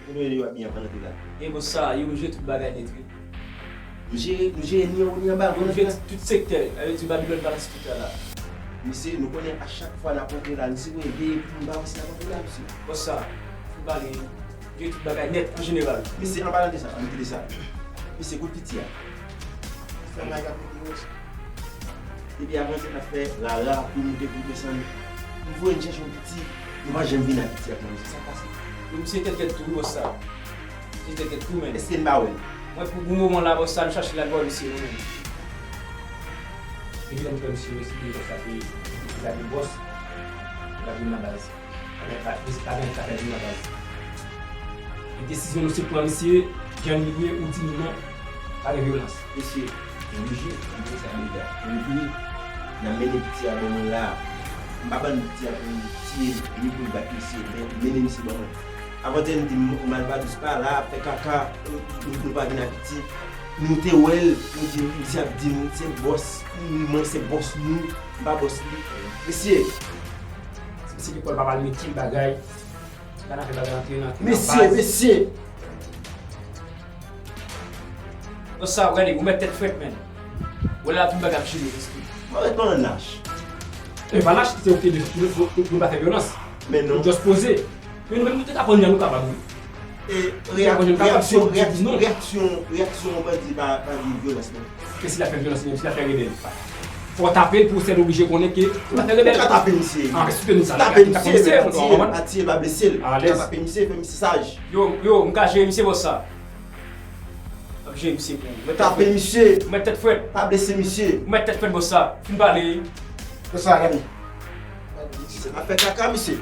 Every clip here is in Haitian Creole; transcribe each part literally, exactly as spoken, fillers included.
Kote w ye w ap byen pandan te la? E bòs sa, yo jwe tout bagay nèt wi. Nou jere, nou jere ni anwo ni anba, nou jere tout sektè. Sa vle di Babilòn pa nan ti tout la. Mesye, nou konnen a chak fwa n ap rantre la, nou se pou veye pou nou pa wè si n ap rantre la, mesye. Bòs sa, fou pale, jere tout bagay nèt an jeneral. Mesye, an palan de sa, ann kite sa. Mesye, kout piti a. Fè may k ap mete yo. Depi avan se n ap fè rara pou moute pou desann. M voye n chèche yon piti, nou pa janm vin ak piti ak mwen, se sa k pase. Yo, misye tèt tèt tou, wi, bòs sa. Misye tèt tèt tou, men. Èske n pa wè l? Mwen, pou, pou moman la, bòs sa, nou chache l al bò misye, nou menm. Epi lè m fè misye, misye te bòs sa, se, se ta de bòs, li pa vin nan baz. Pa gen, pa, pa gen, pa gen nan baz. E desizyon nou se pran misye, jan li ye, ou di nou non, pa gen vyolans. Mesye, nou oblije, nou oblije sa deja. Nou oblije. N ap mennen piti a ban mwen la. M pa ban piti a pou nou tiye l, ni pou nou bat misye, men mennen misye ban mwen. Avantyè nou di m, Malpadi pa la, ap fè kaka, nou, nou, nou pa vin ak piti. Nou te wè l, nou di, misye ap di nou, se bòs, mwen se bòs nou, m pa bòs li. Mesye, Mesye lekòl pa pral mete bagay. Gade afè bagay antre nan, antre nan baz. Mesye, mesye. Bòs sa, ou gade, ou mèt tèt frèt, menn. Ou la tout bagay ap jere, mesye. Mwen ret nan lach. E pa lach, se ou ki te di nou, nou, nou, nou pa fè vyolans. Men non. Nou just poze. Men nou menm nou te ka pran jan nou kapab, wi. E reyaksyon, reyaksyon, reyaksyon yon bandi pa, pa gen vyolans, non. Ke si l ap fè vyolans, menm si l ap fè rebèl. Fò w tape l pou w sèl oblije konnen ke ou pa fè rebèl. Ou ka tape misye. An, respekte nou sa. Tape misye, men pa tiye l, pa tiye l, pa blese l. Ou ka tape misye, fè misye saj. Yo, yo, m ka jere misye bòs sa. M ap jere misye pou ou. Tape misye. Ou mèt tèt frèt. Pa blese misye. Ou mèt tèt frèt bòs sa. Fin pale. Bòs sa, gade. Se pa fè kaka, mesye.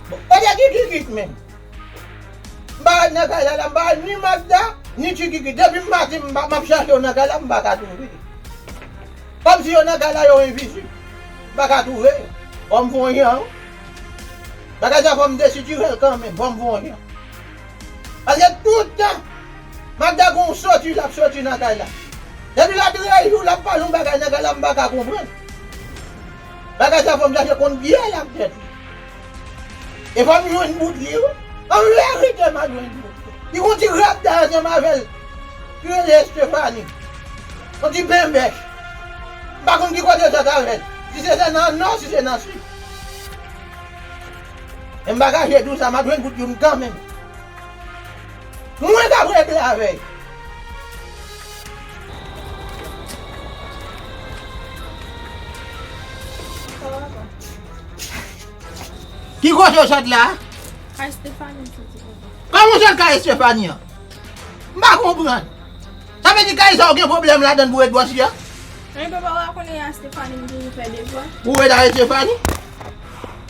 Bon, kote Kikikik menm? M pa al nan kay la la, m pa al ni Magda, ni Kikikik. Depi m maten, m pa, m ap chache yo nan kay la, m pa ka twouve. Kòmsi yo nan kay la, yo envizib. M pa ka twouve yo. Fò m fè yon jan, wi. Bagay sa fò m desitire l kanmenm, fò m fè yon jan. Paske tout tan, Magda gon soti, l ap soti nan kay la. Depi l ap rayi w, l ap pale yon bagay nan kay la, m pa ka konprann. Bagay sa fò m chache konn byen l ap fèt. E fò m jwenn bout li, wi. An verite, m ap jwenn bout li. Li gon ti rap dayè ansanm avè l. Ki Tande Estefani. Yon ti penbèch. M pa konn ki kote sot avè l. Si se, se nan nò, si se nan sid. E m pa kache di w sa, m ap jwenn kout youn kanmenm. Mwen k ap regle avè l. Ki kote w sot la? Kay Estefani m soti, papa. Kòman w sot kay Estefani an? M pa konprann. Sa vle di kay sa ou gen pwoblèm ladan l pou ret bòs li a? Men papa, w pa konnen a Estefani m toujou fè devwa. Ou ret a Estefani?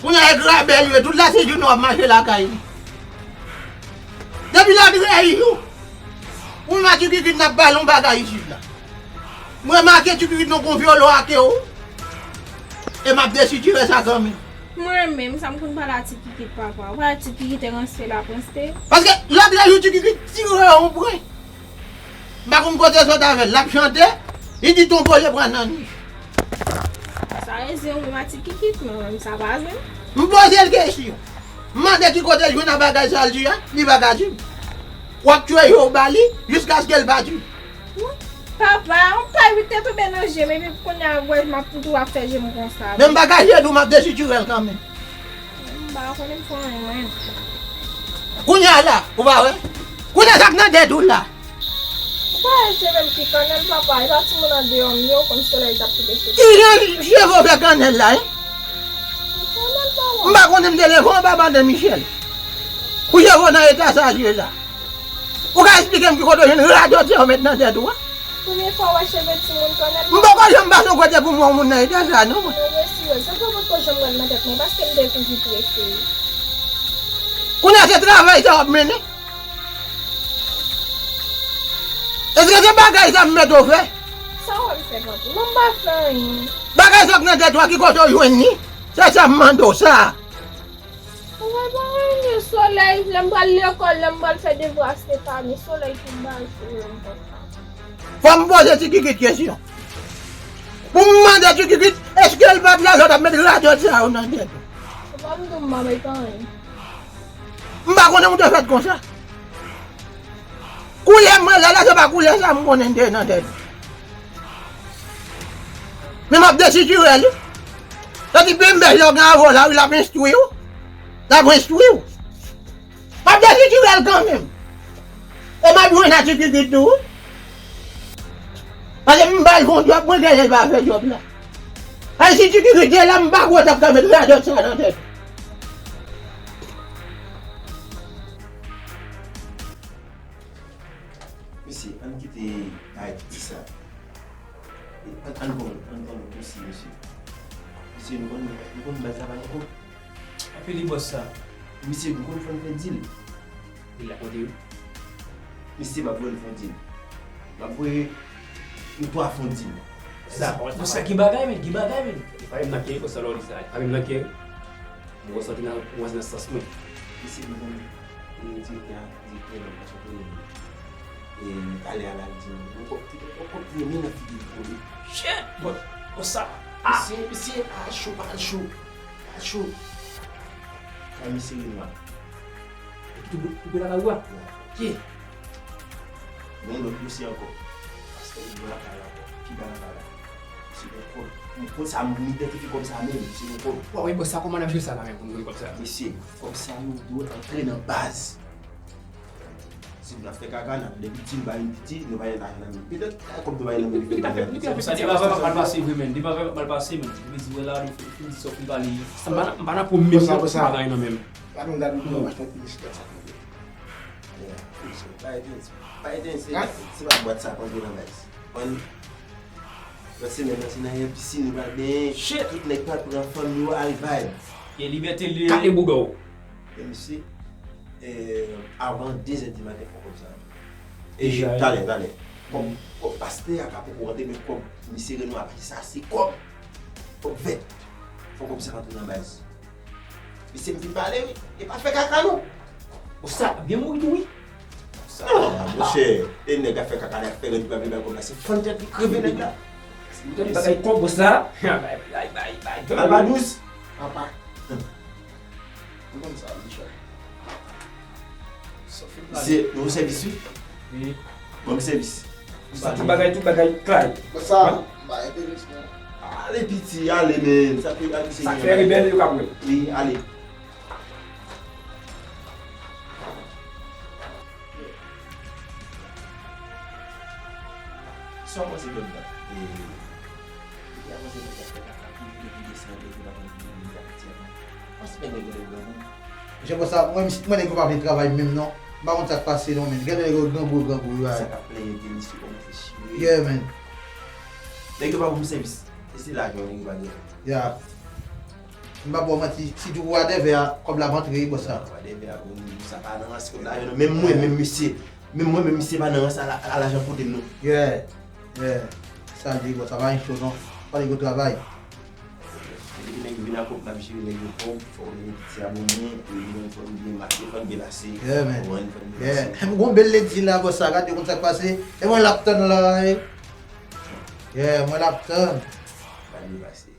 Kounye a e grabèl yo, tout la se jounen w ap mache lakay li. Depi lòt reyinyon, ou menm a Ti Kikit n ap pale yon bagay isit la. M remake Ti Kikit nan gon vyolo ake w. E m ap desitire sa kanmenm. Mwen menm, sa m konn pale a Ti Kikit, papa. Ou pa wè Ti Kikit e ranse l ap ranse. Paske lòt jou Ti Kikit tire yon pwen. M pa konn kote sot avè l. L ap chante, li di tonbo je pran nan ni. Sa e zen ou menm a Ti Kikit, mwen menm sa pa zen. M poze l kesyon. M mande ki kote l jwenn a bagay sa l di a, li pa ka di m. W ap tchwe je w ba li jiskaske l pa di m. Papa, yon pay wi te tonbe nan je m, epi kounye a, wè, m ap toujou ap fè je m konsa. Men m pa ka jwe di w m ap desitire l kanmenm. M pa konnen m fè anyen, mwen. Kounye a la, ou pa wè? Kounye a sa k nan tèt ou la. Ou pa wè cheve m ki kannèl, papa, e pa timoun andeyò m ye, ou konn solèy t ap kite cheve m. Ki jan cheve w fè kannèl la, en? Kannèl, papa. M pa konnen m te leve anba madan Michel. Pou cheve w nan eta sa l ye la. Ou ka esplike m ki kote w jwenn radòt sa yo met nan tèt ou a? Premye fwa w wè cheve timoun kannèl? M poko janm pase yon kote pou m wè yon moun nan eta sa non, mwen. Mwen resi wè l. Se sa m poko janm wè l nan tèt mwen, paske m te toujou prese wi. Kounye a se travay sa w ap mennen? Èske se bagay sa m mete w fè? Sa w wè m fè, papi? Mwen m pa fè anyen. Bagay sa k nan tèt ou a, ki kote w jwenn li? Se sa m mande w sa. Ou wè pa renmen solèy, lè m pral lekòl, lè m pral fè devwa Estefani, solèy ki m pa jwe m konsa. Fò m poze Ti Kikit kesyon. Pou m mande Ti Kikit, èske l pa t la sot ap met radòt sa yo nan tèt ou? Ou pa m di w m pa met anyen. M pa konnen ou te fèt konsa. Koulè mwen la, la se pa koulè sa m konnen te nan tèt. Men m ap desitire l wi. Sa ti penbèch la w gen avè w la wi, l ap enstwi w. L ap enstwi w. M ap desitire l kanmenm. E m ap jwenn a Ti Kikit tou wi. Paske m ba l fon djòb, mwen genlè l pa fè djòb la. Ay si Ti Kikit te la, m pa kwè w t ap ka met radòt sa nan tèt. Mesye, ann kite bagay piti sa. Ann, ann pran, ann pran nou osi, mesye. Mesye, nou konn, nou konn baz la pa gen kòb. Epi li bòs sa. Mesye, nou konn fè n fè dil. Li la kote yo? Mesye, m ap voye n fè yon dil. M ap voye nou twa fè yon dil. Sa, bòs sa gen bagay, men, gen bagay, men. E pa menm nan kè, bòs sa lò li sa. E pa menm nan kè. Mwen santi nan, mwen nan sans mwen. Mesye, mwen konn direktè a, direktè nan mwen santi mwen. E talè a la di mwen, mwen kòp, mwen kòp mwen nan figi l kole. Shit! Bon, bon sa. Ah! Mesye, mesye, ah, cho, pa cho. Pa cho. Sa mesye Renwa. Toupe, toupe lakay ou a? Yeah. Ye. Gen yon lòt dosye ankò. Pastè Renwa lakay la ankò. Pi ba lakay la. Se yon kòb. Yon kòb sa, m idantifye kòb sa menm. Se yon kòb. Wa wè bòs sa kòman n ap jwe sa la menm pou nou jwenn kòb sa? Mesye, kòb sa yo dwe antre nan baz. Si n ap fè kaka, n ap depi di n pa vin piti, nou pa gen lajan nan men. Petèt, kòb nou pa gen nan men, nou pa gen nan men. Sa depi avè m ap mal pase vre, men. Depi avè m ap mal pase, men. Depi di wè la, nou fin di sa w fin pale. Sa m pa nan, m pa nan pwoblèm bagay nan men m. Pa nou gade nou, nou achte yon bisiklet sa. Yeah, pa ete, pa ete, se, se pa bwat sa konn nan baz. Konn, lòt semèn nan, se nan yon pisin nou pral benyen. Shit! Tout nèg pral pran fanm yo al vibe. Gen libète li. Kale bouda w. Men mesye, eh, avan de zè di maten fò kòb sa. E talè, talè. Kòb, kòb pastè a ka poko rantre, men kòb misye Renwa a pase sa, se kòb. Kòb vèt. Fò kòb sa rantre nan baz. Mesye, m fin pale wi. E pa fè kaka non. Bòs sa ap byen mouri tou wi. Non, monchè, e nèg ap fè kaka, nèg ap fè rèd, li pa vle bay kòb la, se fann tèt li kreve nèg la. Mesye, kòb bòs sa. Bay, bay, bay, bay. Al pa dous. Papa. Ou konn sa, Michel. Misye, nouvo sèvis wi. Wi. Bon sèvis. Sa tout bagay, tout bagay klè. Bon, sa, m pa enterese non. Ale piti, ale, men. Sa fè, sa fè rebèl yo k ap wè. Wi, ale. Sa w panse de m nan? E, e avanse nan zafè kaka pou yo ki desann, yo ki pa konn ki moun ki ap di a. Panse men nèg yo grangou. Jan konsa, mwen, mwen nèg yo pa vle travay menm non. M pa konn sa k pase non, men. Gade nèg yo grangou, grangou yo a. Sa k ap plenyen de misye kòmanse chire. Yeah, man. Nèg yo pa pou m sèvis. E se lajan nèg yo pa gen. Yeah. M pa ba w manti, si tou wadèvè a, kòb la ap antre, bòs la. Wadèvè a, bon, sa pa nan rans kòb la, non. Menm mwen, menm misye, menm mwen, menm misye pa nan rans a la, a lajan kote m non. Yeah, yeah. Sa di, bòs, sa pa yon cho non. Fò nèg yo travay. Depi nèg vin ak kòb, n ap jere nèg yo kòb, fò nèg yo piti a bon moun, pou yo vin fò n byen mache, fò n byen pase. Yeah, man. Fò n byen pase. Yeah. M gon bèl ledi la, bòs, sa, gade, konn sa k pase. E mwen l ap tann la, e. Yeah, mwen l ap tann. Fò n byen pase.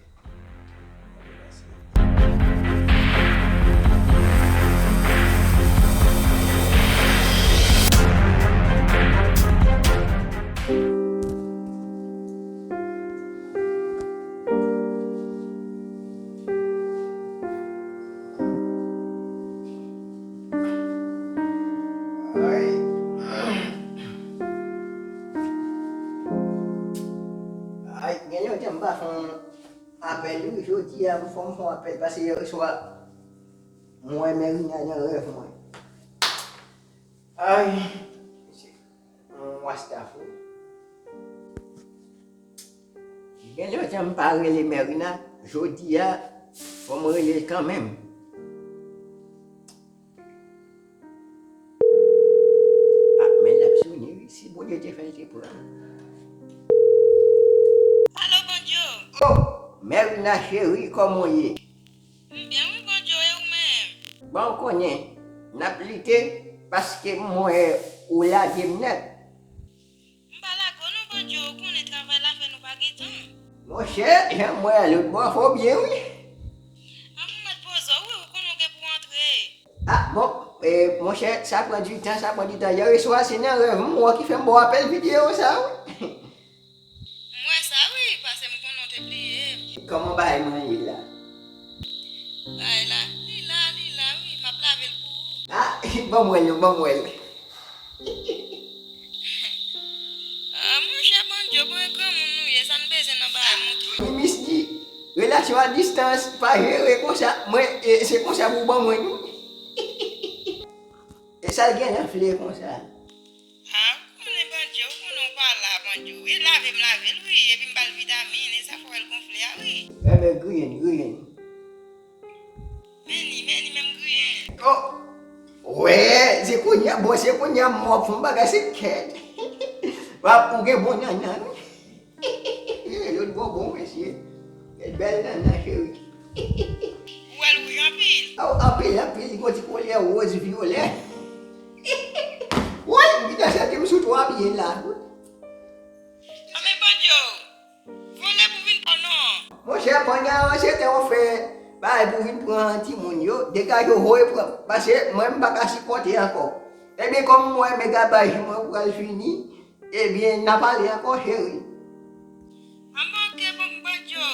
Ay, gen yon jan m pa fè yon apèl wi, jodi a m fò m fè yon apèl, paske yè swa, mwen wè Merina nan rèv mwen. Ay, mesye, yon wasta fou. Gen lontan m pa rele Merina, jodi a, fò m rele l kanmenm. Ah, men l ap sone wi, si Bondye te fè l te pran. Alo, Bondye! Oh, Merina cheri, kòman w ye? M byen wi, Bondye, e ou menm? Bon, ou konnen, n ap lite, paske m wè ou lage m nèt. M pa lage w non, Bondye, ou konnen travay la fè nou pa gen tan. Monchè, jan m wè a lòt bò, fò w byen wi. An, ou mèt poze w wi, ou konnen w gen pou w antre. Ah, bon, eh, monchè, sa pran di tan, sa pran di tan. Yè swa, se nan rèv m wè ki fè m ba w apèl videyo sa wi. M wè sa wi, paske m konnen w te bliye m. Kòman bagay mwen ye la? Bagay la, li la, li la wi, m ap lave l pou ou. Ah, ban m wè l non, ban m wè l. Ah, monchè, Bondye, bon, e granmoun nou ye, sa n bezwen nan bagay moutre. Mimis di, relasyon a distans, pa jere konsa, mwen, e, se konsa pou ban mwen nou. E sa l gen enfle konsa? Ah, ou konnen Bondye, ou konnen ou pa la, Bondye. E lave m lave l, wi, epi m ba l vitamin, e sa fè w wè l gonfle a, wi. Enben, griyen, griyen. Men li, men li menm griyen. Oh! Wè, se kounye a, bon, se kounye a m wè w ap fè yon bagay, se kèt. W ap, ou gen bon nannan, wi. Lòt bò bon, mesye. Kèt bèl nannan, cheri. Ou wè l wouj anpil? Oh, anpil, anpil, li gon ti koulè wòz vyolè. Woy, m gentan santi m sou twa pye la. Anben, Bondye, vole pou vin pran non. Monchè, pandan se te w fè bagay pou vin pran timoun yo, degaje w voye pran. Paske mwen, m pa ka sipòte ankò. Ebyen, kòm m wè megabay mwen pral fini, ebyen, n a pale ankò, cheri. Anben, oke, bon, Bondye,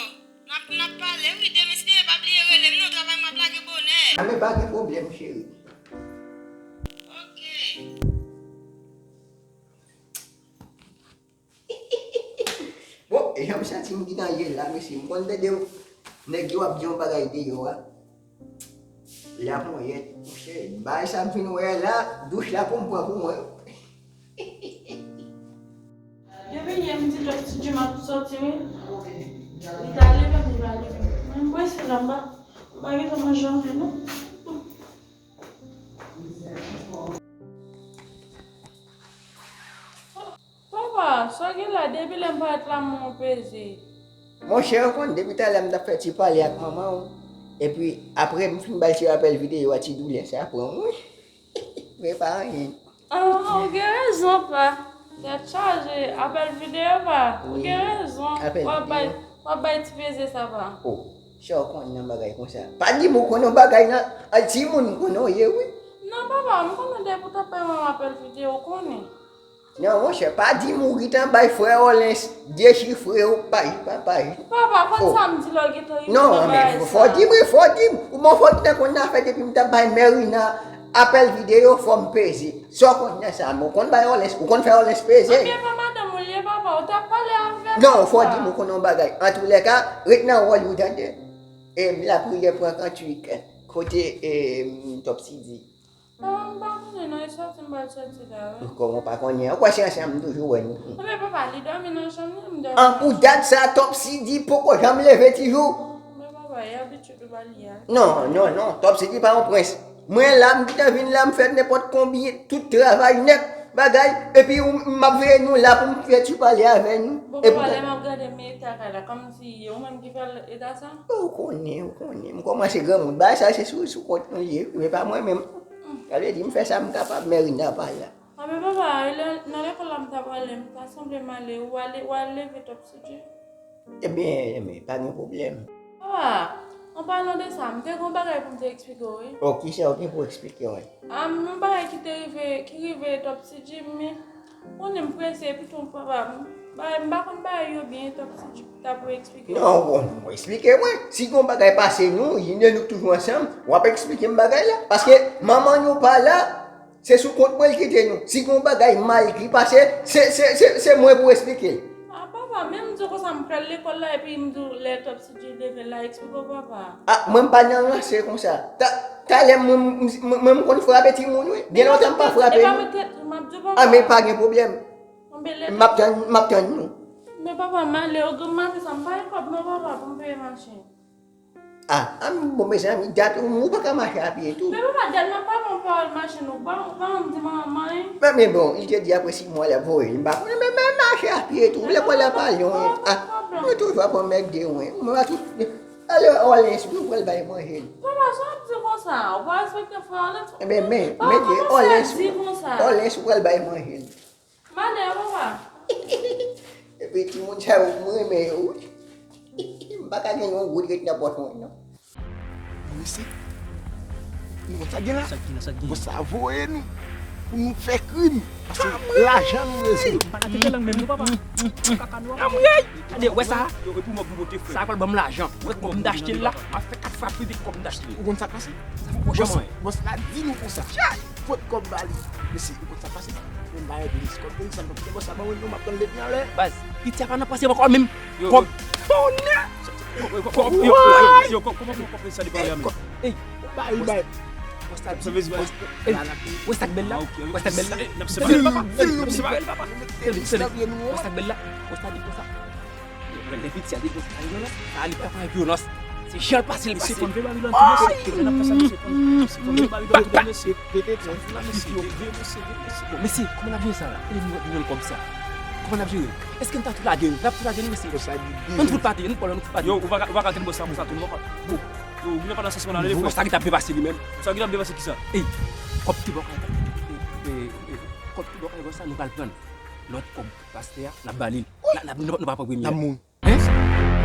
n ap, n ap pale, wi, demen, si Bondye pa bliye rele m, non, travay mwen ap lage bonè. Anben, pa gen pwoblèm, cheri. Oke. Bon, e jan m santi m gentan ye la, mesye, m konn tande nèg yo ap di yon bagay deyò a. Laponyèt, monchè, bagay sa m fin wè la, douch la pou m pran pou mwen. Depi yè m di Lòt Ti Djim ap sòti, wi. Li ta leve m, li pa leve. Mwen, m prese la, m pa, m pa gentan manje anyen, non. Papa, sa w gen la, depi lè m parèt la, men w peze. Monchè, ou konn, depi talè m t ap fè ti pale ak manman w, epi apre m fin ba l ti rapèl videyo a, ti doulè sa pran m, wi. Men pa anyen. Ah, ou gen rezon, pa. Tèt chaje, apèl videyo, pa. Ou gen rezon. W ap bay, w ap bay ti peze sa, pa. Oh, sa w konn nan bagay konsa. Pa di m ou konn yon bagay nan, a timoun m konnen w ye, wi. Non, papa, m konnen depi w t ap bay manman apèl videyo, ou konnen. Non, monchè, pa di m ou gentan bay frè Orlens dechifre w paj pa paj. Papa, konn sa m di lè w gentan rive nan bagay sa. Non, men fò di m wi, fò di m. Ou bon, fò di m nan konn afè depi m t ap bay Merina apèl videyo, fò m peze. Sa w konn nan sa, men ou konn bay Orlens, ou konn fè Orlens peze. Ebyen, pa madanm ou l ye, papa, ou t ap pale avè l. Non, fò di m ou konn yon bagay. Antoulèka, ret nan wòl ou, tande. E m lapriyè pran kantik kote e m Top City. Ah, m pa konnen non, e sòti m pral sòti la, wi. Kòman w pa konnen? Ou kwè se ansanm m toujou wè nou? Ebyen, papa, li dòmi nan chanm li, m dòmi nan chanm. An, pou dat sa, Top City poko janm leve ti jou. Men papa, e abitid ou ba li a. Non, non, non, Top City pa yon prens. Mwen la, m gentan vin la, m fè nenpòt konbyen, tout travay nèt, bagay, epi ou, m ap veye nou la pou m fè ti pale avè nou. Bon, papa, lè m ap gade men eta kay la, kòmsi e ou menm ki fè l eta sa? Ou konnen, ou konnen, m kòmanse granmoun. Bagay sa se sou, sou kont nou li ye, men pa mwen menm. Sa vle di m fè sa m kapab, Merina pa la. A, men papa, e lè, nan lekòl la m ta prale, m ta sanble m ale, ou ale, ou al leve Top City. Ebyen, ebyen, pa gen pwoblèm. Papa, an palan de sa, m te gen yon bagay pou m te eksplike w, wi. O, kisa w gen pou eksplike mwen? A, yon bagay ki te rive, ki rive Top City, men konnen m prese, epi tou, papa, m, bagay, m pa konn bagay yo byen, Top City ta pou eksplike w. Non, bon, bon, eksplike mwen. Si gen yon bagay pase nou, nou toujou ansanm, w ap eksplike m bagay la. Paske manman nou pa la, se sou kont mwen l kite nou. Si gen yon bagay mal ki pase, se, se, se, se mwen pou eksplike l. A, papa, men m di w konsa, m pral lekòl la, epi m di w lè Top City leve la, eksplike w, papa. A, mwen m pa nan ranse konsa. Ta, talè mwen, mwen, mwen m konn frape timoun, wi. Gen lontan m pa frape nou. A, men pa gen pwoblèm. M ap tann, m ap tann nou. Men papa, m ale, o granm maten sa, m pa gen kòb non, papa, pou m peye machin. A, a, bon, mezanmi, dat ou, ou pa ka mache a pye tou. Men papa, dat mwen pa bon pawòl machin, ou pa, ou pa janm di m anyen. Men, men bon, li te di apre sis mwa l ap voye l, m pa konnen, men, men mache a pye tou, lekòl la pa lwen. A, mwen toujou ap anmède mwen. Mwen pa tou, ale, Orlens, nou pral bay manje l. Papa, sa w ap di konsa? Ou pa respekte frè Orlens? Ebyen, men, men, Orlens, Orlens, ou pral bay manje l. M ale, papa. Epi timoun sa yo, m renmen yo, wi. M pa ka gen yon goud ret nan pòch mwen, non. Mesye, nou konn sa gen la? Sa ki la, sa ki gen? Bon, sa voye nou pou nou fè krim. Paske lajan nou bezwen. Pa nan tete lang menm, non, papa. Kaka nou. Anmwey! Gade, wè sa? Yo, yo, epi mwen pou monte, frè. Sa pral ban m lajan. Wè kòb m t achte l la. M ap fè kat fwa plis de kòb m t achte l. Ou konn sa k pase? Bòs, bòs la di nou konsa. Chay! Pot kòb ba li. Mesye, ou konn sa k pase? Mwen ba yo plis kòb, konn sa, kòb, kòb sa, ba mwen, non, m ap tann depi anlè. Baz, piti a pa nan panse ankò menm. Yo, kòb. Bonè! Kòb, yo, yo, yo, yo, kòb, kòman pou kòb sa depi anlè menm? Ey, ba yo, ba yo. Wè sa k bèl la? Wè sa k bèl la? Fil nou, fil nou, fil nou, papa. Wè sa k bèl la? Wè sa k bèl la? Lè piti a te konsa, sa li pa fè vyolans. Se jan l pase l pase. Mesye, konn vye Babilòn tou, mesye. Kèlè n ap fè sa, mesye, konn, mesye, konn vye Babilòn tou, mesye. Mesye, kòman n ap jere sa la? E nou, nou, nou, kòb sa. Kòman n ap jere l? Èske n ta tou lage l? N ap tou lage l, mesye. Ann fout pati, ann fout pati. Yo, ou pa ka, ou pa ka tèt bòs sa konsa tou, non, papa. Bon. Yo, ou gen pa nan sans mwen ale, frè. Sa ki t ap depase li menm. Sa ki t ap depase kisa? Ey, kòb ki bò kay, ey, ey, ey, kòb ki bò kay konsa, nou pral pran l. Lòt kòb pastè a, n ap ba li l. N a, n a, nou pa pran premye a. N ap mouri. Hein?